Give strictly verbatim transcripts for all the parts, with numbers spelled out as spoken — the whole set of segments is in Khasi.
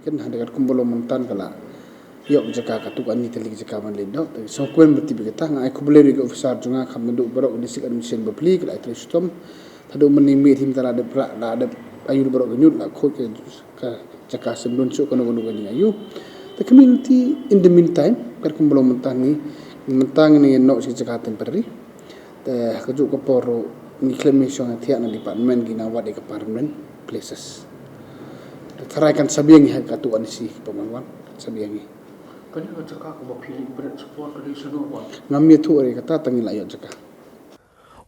Hadien katkum ba long mynta ka la ïoh jaka katto katne tylli ki jaka ban leit noh. Te sngewkmen bad tip ïa kata, nga ai khublei ïa ki officer jong nga kham naduh baroh ki district administration bapli ki la ai trei shitom. Haduh mynne miet hi mynta la dep rah, la dep aiu baroh ki ñiut, la khuid ka, ka jaka sngewdon shuh kano kano ka jingaiu. The community in the meantime, katkum ba long mynta ngi, mynta ngi ïa noh sha ki jaka temporary. Te ha kajuh ka por ruh ngi khlem ïa shong ïa thiah na department, ngi nang wad ïa ka permanent places. Te tharai kan sa biang ïa katto katne shi ki pynwan wan, kan sa biang ïa. Kane ka jaka kaba phi leit bret shipor ka dei shano, Bah? Ngam ïathuh ïa kata, tang ngi la ïoh jaka.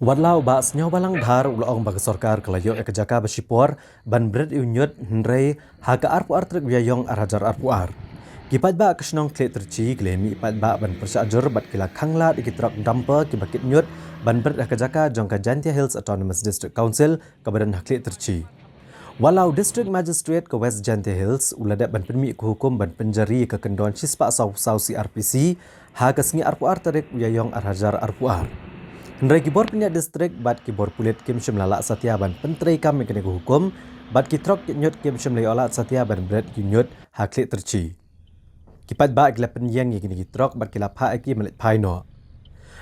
Wat la u Bah Sniawbhalang Dhar u la ong ba ka sorkar ka la ïoh ïa ka jaka ba shipor ban bret ïa u ñiut, hynrei ha ka arphew ar tarik u Ïaïong ar hajar arphew ar, ki paidbah ka shnong Khliehtyrshi ki la mih paidbah ban pyrshah jur bad ki la khanglad ïa ki trok dumper kiba kit ñiut ban bret ha ka jaka jong ka Jaintia Hills Autonomous District Council kaba don ha Khliehtyrshi. Wat la u District Magistrate ka West Jaintia Hills u la dep ban pynmih ka hukum ban pynjari ïa ka kyndon shispah saw saw C R P C ha ka sngi arphew ar tarik u Ïaïong ar hajar arphew ar, hynrei ki bor pynïaid district bad ki bor pulit kim shym la lah satia ban pyntreikam ïa kane ka hukum, bad ki trok kit ñiut kim shym la ïoh lad satia ban bret ki ñiut ha Khliehtyrshi. Ki paidbah ki la pynïeng ïa kine ki trok bad ki la phah ïa ki ban leit phai noh.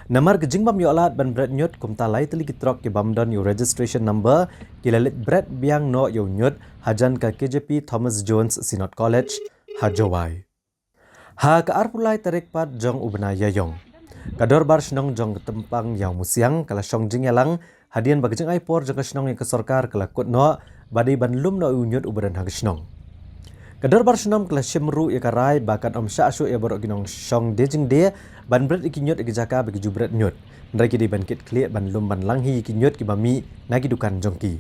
Namar ka jingbym ïoh lad ban bret ñiut, kumta lai tylli ki trok ki bym don ïa u registration number ki la leit bret biang noh ïa u ñiut hajan ka K J P Thomas Jones Synod College ha Jowai. Ha ka arphew lai tarik pat jong u bnai Ïaïong, ka Dorbar Shnong jong ka Tympang Ïawmusiang ka la shong jingïalang hadien ba ka jingai por jong ka shnong ïa ka sorkar ka la kut noh, ba dei ban lum noh ïa u ñiut uba don ha ka shnong. Ka Dorbar Shnong ka la shim ruh ïa ka rai ba kan ym shah shuh ïa baroh ki nongshong die jingdie ban bret ïa ki ñiut ïa ki jaka ba ki ju bret ñiut, hynrei ki dei ban kit khlieh ban lum ban lang hi ïa ki ñiut kiba mih na ki dukan jong ki.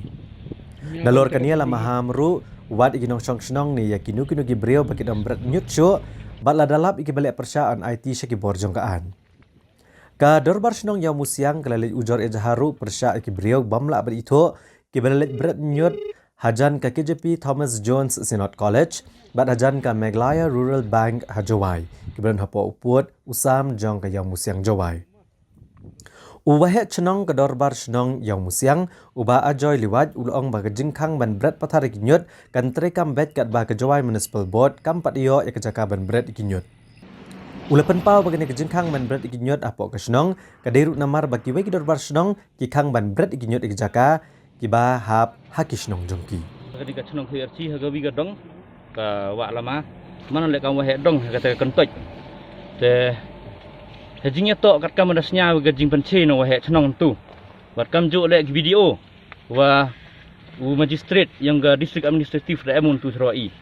Nalor kane la maham ruh wat ïa ki nongshong shnong ne ïa kino kino ki briew ba kin ym bret ñiut shuh, bad lada lap ïa kiba leh pyrshah yn aiti sha ki bor jong ka aiñ. Ka Dorbar Shnong Ïawmusiang ka la leit ujor ïa jahar ruh pyrshah ïa ki briew bym lah ban ithuh kiba la leit bret ñiut hajan ka K J P Thomas Jones Synod College bad hajan ka Meghalaya Rural Bank ha Jowai, kiba don hapoh u pud u sam jong ka Ïawmusiang Jowai. U Waheh Shnong ka Dorbar Shnong Ïawmusiang, u Bah Ajoy Liwat, u la ong ba ka jingkhang ban bret pathar ïa ki ñiut kan treikam beit katba ka Jowai Municipal Board kam pat ïoh ïa ka jaka ban bret ïa ki ñiut. U la pynpaw ba kane ka jingkhang ban bret ïa ki ñiut hapoh ka shnong ka dei ruh namar ba kiwei ki dorbar shnong ki khang ban bret ïa ki ñiut ïa ki jaka kiba hap ha ki shnong jong ki. Kane ka shnong Khliehtyrshi ha kawi ka dong ka wah lama, man leh kam Waheh Dong ha kata ka kyntoit. Te ha jingïatoh katkam da sñiaw ka jingpynche na u Waheh Shnong tu, bad kamjooh leh ki B D O wa u magistrate ïong ka District Administrative da em un tu syrwa i.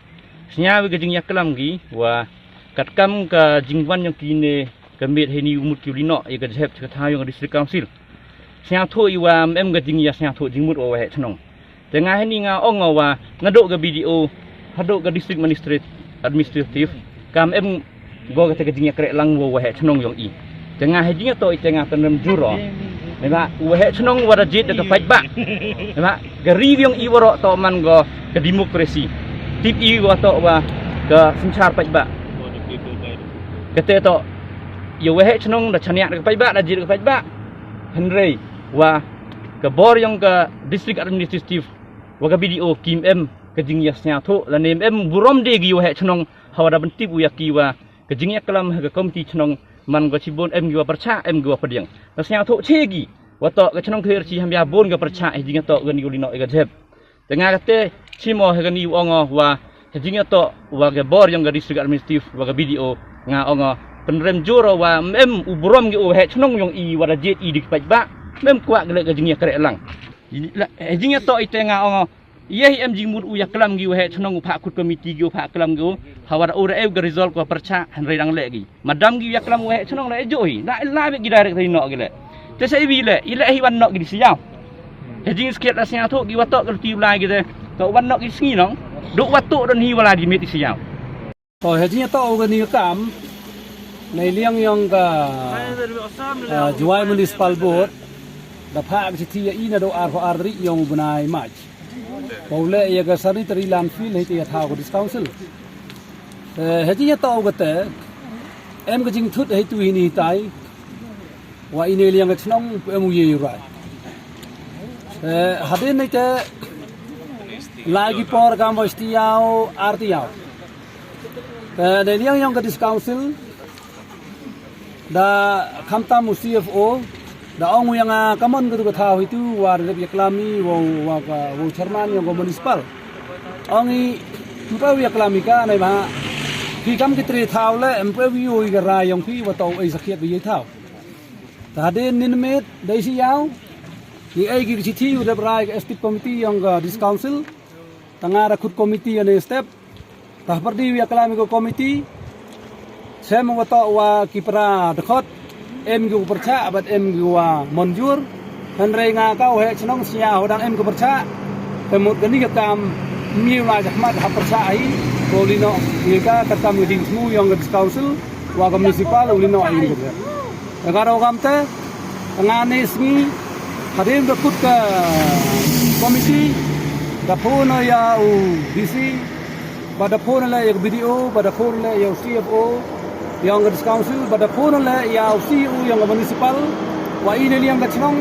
Sñiaw ka jingïaklam ki wa katkam ka jingwan ïong kine ka miet heini u mut ki u leit noh ïa ka jhep sha ka thaw ïong ka District Council. Sñiawthuh i wa em ka jingïasñiawthuh jingmut wa u Waheh Shnong. Te nga heini nga ong wa naduh ka B D O haduh ka District Magistrate Administrative kam em ko kata ka jingïakhreh lang wa u Waheh Shnong ïong i. Te nga ha jingïatoh i te nga pynrem jur o. Namar u Waheh Shnong wa da jied da ka paidbah. Namar ka ri ïong i waroh toh man ko ka democracy. Tip i wa toh wa ka synshar paidbah. Kata toh ïa u Waheh Shnong da shaniah da ka paidbah, da jied da ka paidbah. Hynrei wa ka bor ïong ka District Administrative wa ka B D O kim em ka jingïasñiawthuh lane em burom de ki ïa u Waheh Shnong ha wa da pyntip u ïa ki wa ka jingïaklam ha ka komiti shnong man ko shibun em ki wa pyrshah em ki wa pdiang. Ka sñiawthuh che ki wa toh ka shnong Khliehtyrshi ham ïa bun ka pyrshah ha jingïatoh kani u leit noh ïa ka jhep. Te nga kata shimo ha kani u ong o wa ha jingïatoh wa ka bor ïong ka District Administrative wa ka B D O nga ong o pynrem jur o wa em u burom ki u Waheh Shnong ïong i wa da jied i da ki paidbah, em kwah ki leh ka jingïakhreh lang. Ha jingïatoh i te nga ong o ïa hi em jingmut u ïaklam ki u Waheh Shnong u phah kut komiti ki u phah klam ki u ha wa da u da ew ka result ko pyrshah hynrei dang leh ki. Madam ki u ïaklam u Waheh Shnong la e jooh hi. Da la bit ki direct hi noh ki leh. Te sa iwi leh, i leh hi wan noh ki di siaw. He jingskhiat la sñiawthuh ki wa toh ka luti u lai ki te. Toh wan noh ki sngi nong. Duk wa toh don hi wa la di miet i siaw. To he jingïatoh u kani ka kam na i liang ïong ka, ah, Jowai Municipal Board da phah ka shithi ïa i naduh arphew ar tarik ïong u bnai March. Ba u leh ïa ka sanitary landfill hei te ïa thaw ka District Council. Eh, ha jingïatoh kata em ka jingthut hei tu hini hitai wa ine liang ka chnong em u ye rai. Eh, hadien hei te lai ki por kam ba shiti ïaw, arti ïaw. Te da liang yong ka District Council da khamtam u C F O da ong u ïa nga ka mon ka tu ka thaw hi tu wa da dep ïa klam i wa wa ka wa chairman yong ka municipal. Ong i ym poi ïa klam i ka nai ba phi kam ki tre thaw le ym poi ïa ka rai yong phi wa to ei sakhiat ïa thaw. Ta hadien nin met dei si yaw ni ei ki chithi u dep rai ka executive committee yong ka District Council. Ta nga da khut committee ane step ta pyrdi ïa klam ïa ka committee. Sem wa to wa ki para dkhot em ki u pyrchah bad em ki wa monjur. Hynrei nga ka u he chnong sia ho dang em ka pyrchah. Te mut kani ka kam miu la jahmat ha pyrchah ai ko lino ïa ka ka kam ka jingthmu yong ka District Council wa ka municipal u lino ai ka. Ka ro kam te nga ne sngi hadien da kut ka committee da phone ïa u D C ba da phone le ïa u B D O ba da phone le ïa u C F O yong ka District Council ba da phone le ïa u C E O yong ka municipal. Wa i ne liang ka chnong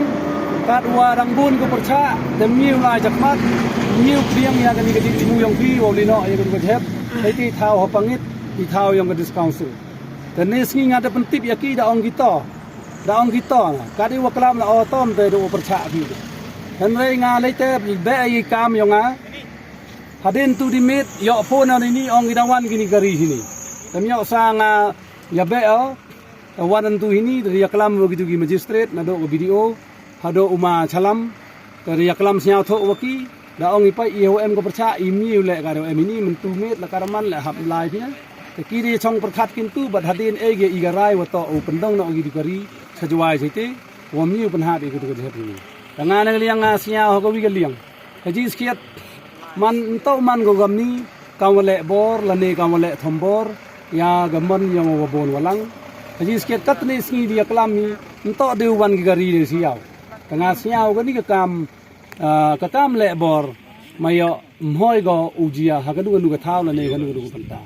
kat wa dang bun ka pyrchah te miu la jakmat miu kriang ïa kani ka jingthmu yong phi wa u lino ïa ka jingthmu. Te ti thaw ha pangit ti thaw yong ka District Council. Te ne sngi nga da pyntip ïa ki da ong ki to da ong ki to nga ka dei wa klam la o tom te da u pyrchah ki. Hynrei nga lei te be ai kam yong nga. Hadien tu di mit ïoh phone na ni ong ki da wan kini kari hini. Te ïoh sa nga ïa be o wan tu hini da ïa klam wa ki tu ki magistrate na do ka B D O. Hado u ma chalam ka ri ïa klam sñiaw thoh wa ki da ong i pai i ho em ka pyrchah i mi u leh ka ri em ini myntu miet la ka raman leh hap lai phi. Te ki ri chong pyrkhat kintu bad hadien e ge i ga rai wa to u pyndong na o gi du ka ri sa jwai sa te wa mi u pynhap i ka du ka jhet ini. Ka nga na liang nga sñiaw ha ka wi ka liang ka ji skiat man nto man ko gam ni kam wa leh bor lane kam wa leh thombor ïa ga mon ïa wa bon wa lang. Ka ji skiat kat ne sngi di ïa klam ni nto de u wan ki ka ri de siaw. Ka nga sñiaw kani ka kam ka kam leh bor ma ïoh mhoi go u jia ha kanu kanu ka thaw lane kanu kanu ka pynta.